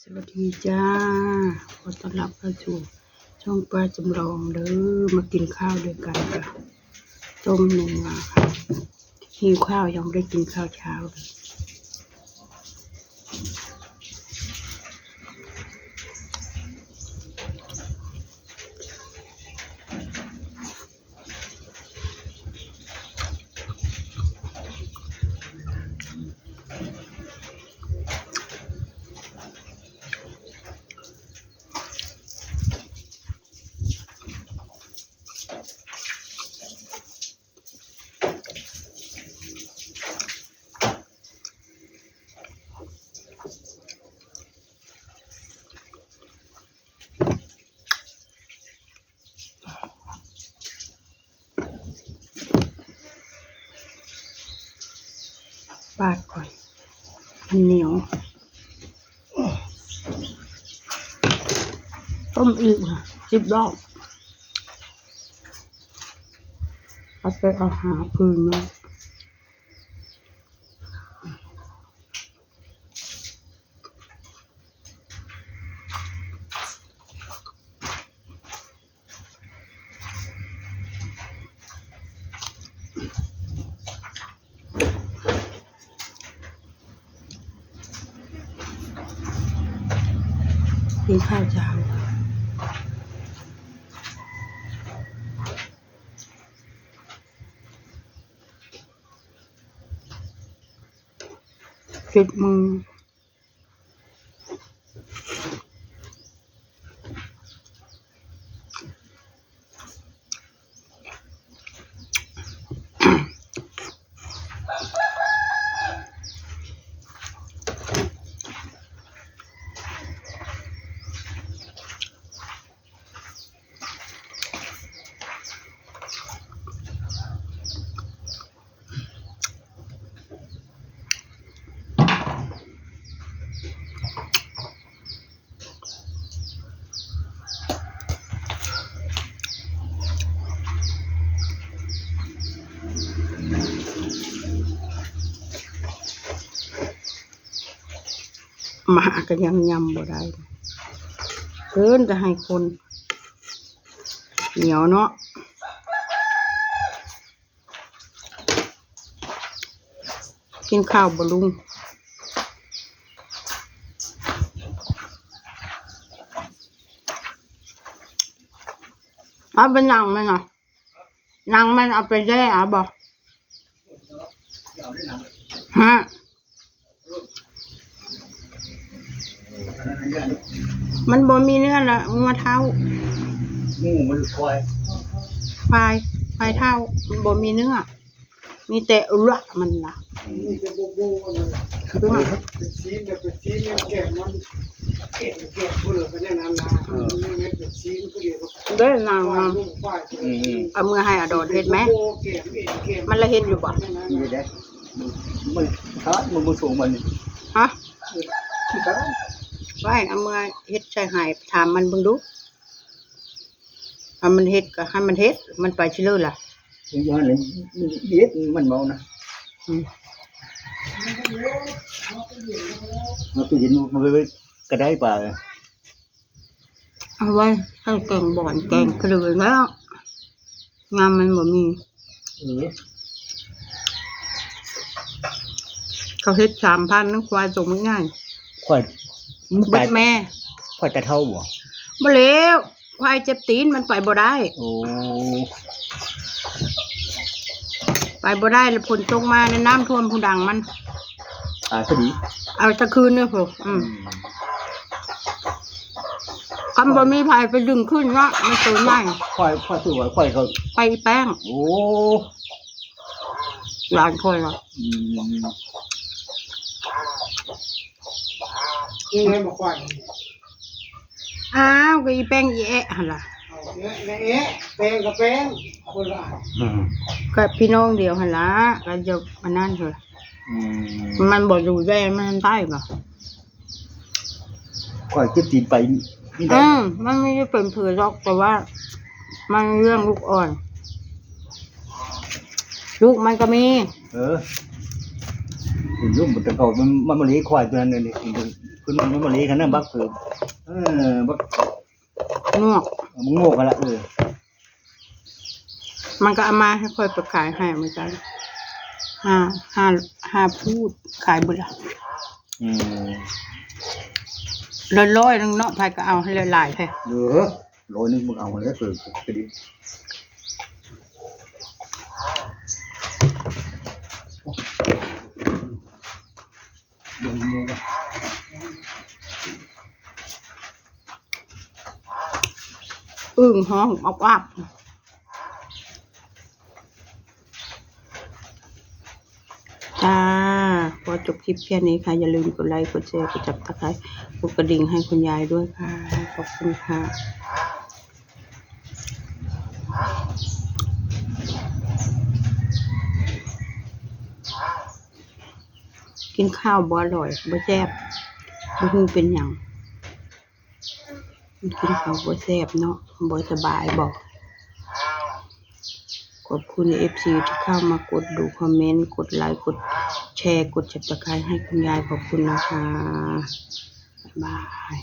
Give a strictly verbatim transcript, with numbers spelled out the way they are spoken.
สวัสดีจ้า ขอต้อนรับเข้าสู่ช่องป้าจำลองเด้อ มากินข้าวด้วยกันค่ะ ต้มหนึ่งมาค่ะ หิวข้าวยังไม่ได้กินข้าวเช้าเลย ปาดก่อน มันเหนียว ต้มอีกค่ะ สิบรอบ เอาไปเอาหาฟืนมา กินข้าวเช้า สิบโมง มาก็ยังยำบ่ได้ เกินจะให้คน เหนียวเนาะ กินข้าวบ่ลุง เอาไปนั่งมันน่ะ นั่งมันเอาไปแย่เอาบ่ ฮะ มันบ่มีเนื้อละ งัวเฒ่า หมูมันควาย ควาย ควายเฒ่า มันบ่มีเนื้อ มีแต่อุระมันล่ะ มีแต่โบโบมัน เป็นชิ้นเนี่ย เป็นชิ้นเนี่ย แกะมัน แกะ แกะเปลือกมันเนี่ยนะ นะ เออ มันเป็นชิ้นผู้เดียว เด้อนาง ควาย ลูกควาย อืม อืม เอามือให้อดอนเฮ็ดไหม โบโบ แกะ แกะ มันละเฮ็ดอยู่บ่ นี่เด้ มัน มันขาด มันบ่สูงมัน ฮะ ขี้ขาด ไว้ เอามือเฮ็ดใส่ให้ ถามมันเบิ่งดู ถ้ามันเฮ็ดก็ให้มันเฮ็ด มันไปสิเลยล่ะ อยู่หั่นแหละ มันเฮ็ด มันเมานะ อืม เอาตู้เย็นมาเลยก็ได้ปลา เอาไว้ให้แกงบ่อน แกงเกลือแล้ว งามมันบ่มี เออ เขาเฮ็ดสามพัน นึกควายตัวมันใหญ่ ควาย มัน เบิ ตาย ดแม่ ควายตาเฒ่าบ่ บ่แล้ว ควายเจ็บตีนมันไปบ่ได้ โอ้ ไปบ่ได้ แล้วฝนตกมาเนี่ย น้ำท่วมพุงดังมัน ตายพอดี เอาตะคืนเนี่ยพุ้น อืม อืม คันบ่มีไผไปดึงขึ้นเนาะ มันตัวใหญ่ ควาย ควายตัว ควายเขา ไปอีแป้ง โอ้ หลานคอยละ อืม นี่ไงบอกควาย อ้าว ก็อีแป้งอีแอะหั่นล่ะ เอาแอะแอะ แป้งกับแป้ง คนละอัน อืม ก็พี่น้องเดียวหั่นล่ะ ก็จะอันนั้นเถอะ อืม มันบ่ดูแลมันได้บ่ ข้อยเจ็บตีนไป มีได้ อืม มันไม่ได้เป็นเผือหรอก แต่ว่า มันเรื่องลูกอ่อน ลูกมันก็มี เออ เห็นลูกมันแต่เก่า มัน มันบ่เลี้ยงควายตัวนั้นเลยนี่ คุณมันบ่ดีกันนะบักเผิม เออ บัก งวก มันโงกกันละเออ มันก็เอามาให้ค่อยไปขายให้เหมือนกันห้าห้าห้าพูดขายเบิดละ อืม ร้อยร้อยหนึงเนาะไผก็เอาให้หลายๆแท้ เออร้อยหนึ่งมึงเอาเลยเออก็ดี อึ่งฮ้องอับอับจ้า ขอจบคลิปแค่นี้ค่ะ อย่าลืมกดไลค์กดแชร์กดจับตะไคร้กดกระดิ่งให้คุณยายด้วยค่ะ ขอบคุณค่ะ กินข้าวบ่อร่อยบ่แซ่บบ่ฮู้เป็นหยัง กินข้าวบ่แซ่บเนาะ บ่สบายบ่ ขอบคุณเอฟซีที่เข้ามากดดูคอมเมนต์ กดไลค์ กดแชร์ กดจับตะไคร้ให้คุณยาย ขอบคุณนะคะ บ๊ายบาย